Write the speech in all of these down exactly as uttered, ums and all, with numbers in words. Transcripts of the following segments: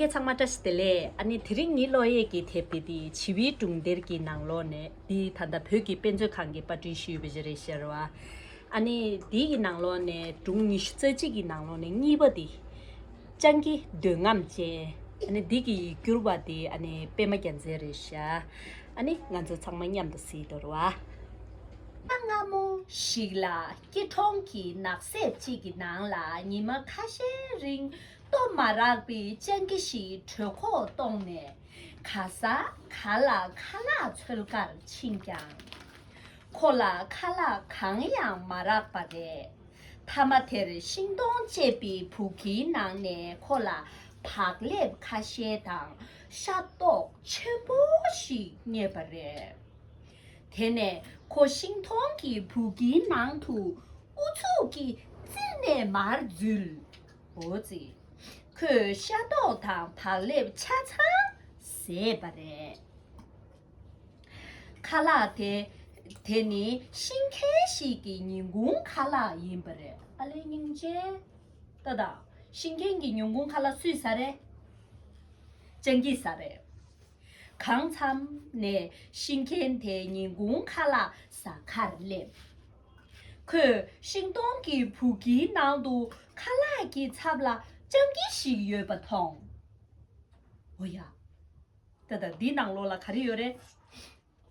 ཚང་མ་བཀྲ་ཤིས་བདེ་ལེགས། ཨ་ནི་དེ་རིང་ངའི་ཀློག་ཡས་ཀྱི་དེབ་དེ་དེ་བྱིས་པའི་སྒྲུང་དེབ་ཀྱི་ནང་ལོགས་ནས་དེ་ད་ལྟ་བོད་ཀྱི་དཔེ་མཛོད་ཁང་གི་པར་སྐྲུན་ཞུས་པ་ཞིག་རེད་ཤག་ར་བ། ཨ་ནི་དེ་གི་ནང་ལོགས་ནས་སྒྲུང་ཉི་ཤུ་རྩ་གཅིག་གི་ནང་ལོགས་ནས་གཉིས་པ་དེ་སྤྱང་ཀི་འདོད་རྔམ་ཅན། ཨ་ནི་དེ་གི་ཡིག་སྒྱུར་བ་དེ་ཨ་ནི་པད་མ་རྒྱལ་མཚན་རེད་ཤག། ཨ་ནི་ང་ཚོ་ཚང་མ་མཉམ་དུ་གཟིགས་དོ་ར་བ། ཨ། སྔ་མོ་ཞིག་ལ་སྐྱིད་གྲོང་གི་ནགས་གསེབ་ཅིག་གི་ནང་ལ་ཉི་མ་ཁ་ཤས་རིང་ལྟོ་མ་རག་པའི་སྤྱང་ཀི་ཞིག་གྲོད་ཁོག་ལྟོགས་ནས་ག་ས་ག་ལ་ཁ་ལག་འཚོལ་གར་ཕྱིན་ཀྱང་། ཁོ་ལ་ཁ་ལག་གང་ཡང་མ་རག་པ་རེད། མཐའ་མ་དེར་ཤིང་སྡོང་བཅད་པའི་བུ་གིའི་ནང་ནས་ཁོ་ལ་བག་ལེབ་ཁ་ཤས་དང་ཤ་རྡོག་ཆེན་པོ་ཞིག་རྙེད་པ་རེད། དེ་ནས་ཁོ་ཤིང་སྡོང་གི་བུ་གིའི་ནང་དུ་ཨུ་ཚུགས་ཀྱིས་བཙིར་ནས་མར་འཛུལ། འོ་ཙི། ཁོས་ཤ་རྡོག་དང་བག་ལེབ་ཆ་ཚང་བཟས་པ་རེད། ཁ་ལག་དེ། དེ་ནི་ཤིང་མཁན་ཞིག་གི་ཉིན་གུང་ཁ་ལག་ཡིན་པ་རེད། ཨ་ལེ་སྙིང་རྗེ། ཏ་ཏ། ཤིང་མཁན་གྱི་ཉིན་གུང་ཁ་ལག་སུས་ཟ་རེད། སྤྱང་ཀིས་ཟ་རེད། གང་འཚམ་ནས་ཤིང་མཁན་དེ་ཉིན་གུང་ཁ་ལག་ཟ་ཁར་སླེབས། ཁོས་ཤིང་སྡོང་གི་བུ་གིའི་ནང་དུ་ཁ་ལག་གི་ཚབ་ལ་སྤྱང་ཀི་ཞིག་ཡོད་པ་མཐོང་། འོ་ཡ། ཏ་ཏ། འདི་ནང་ལོགས་ལ་ག་རེ་ཡོད་རེད།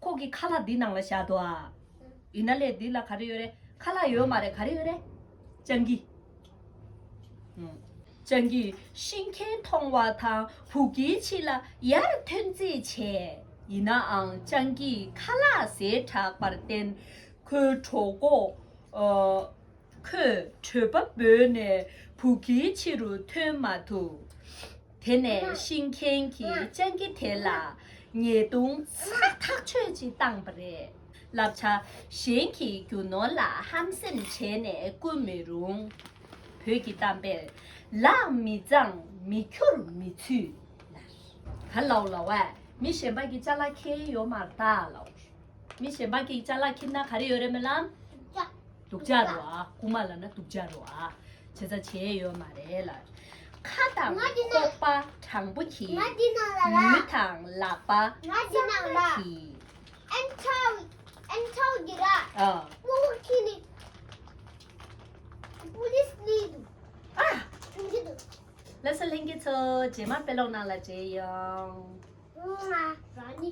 ཁོ་གི་ཁ་ལག་འདི་ནང་ལ་བཞག་འདུག་ཨ། ཡིན་ན་ལས་འདི་ལ་ག་རེ་ཡོད་རེད། ཁ་ལག་ཡོད་མ་རེད། ག་རེ་ཡོད་རེད། སྤྱང་ཀི། ཨུ། སྤྱང་ཀིས་ཤིང་མཁན་མཐོང་བ་དང་བུ་གིའི་ཕྱི་ལ་ཡར་ཐོན་རྩིས་བྱས། ཡིན་ནའང་སྤྱང་ཀིས་ཁ་ལག་བཟས་དྲགས་པར་བརྟེན་ཁོའི་གྲོད་ཁོག་ཨ། ཁོས་གྲོད་པ་སྦོས་ནས་བུ་གིའི་ཕྱི་རུ་ཐོན་མ་ཐུབ། དེ་ནས་ཤིང་མཁན་གྱིས་སྤྱང་ཀི་དེ་ལ་ཉེས་རྡུང་ཚ་ཐག་ཆོད་ཅིག་བཏང་པ་རེད། བསླབ་བྱ་གཞན་གྱི་རྒྱུ་ནོར་ལ་ཧམ་སེམས་བྱས་ནས་བརྐུ་མི་རུང་། བོད་ཀྱི་གཏམ་དཔེར། ལག་མི་གཙང་མི་ཁྱུར་མི་ཚུད། ད་ལའོ་ལའོ་ཨེ། མི་གཞན་པ་གི་ཅ་ལག་ཁྱེར་ཡོང་མ་རེད་ད་ལའོ། མི་གཞན་པ་གི་ཅ་ལག་ཁྱེར་ན་ག་རེ་ཡོད་རེད་སྨོན་ལམ། སྡུག་ཅག་རེད་བ། རྐུ་མ་ལབ་ན་སྡུག་ཅག་རེད་བ། བྱས་ཙང་བྱས་ཡོད་མ་རེད་ལ། ཁ་དང་ང་འདི་ན་ཁོག་པ་དྲང་པོ་གྱིས། ང་འདི་ན་ལ་ལ། ལུས་དང་ལག་པ་ང་འདི་ན་ལ་ལ། གྱིས། ཨན་ཆའོ། ཨན་ཆའོ་གི་ར། ཨ། ཝོ་ཝོ་ཁི་ནི། པུ་ལིས་ནི་དུ། ཨ། ཁྱུང་གི་དུ། ལགས་སོ་ལྷན་རྒྱས་ཚོ། རྗེས་མ་དཔེ་ཀློག་ནང་ལ་མཇལ་ཡོང་། ང་ར་ནི།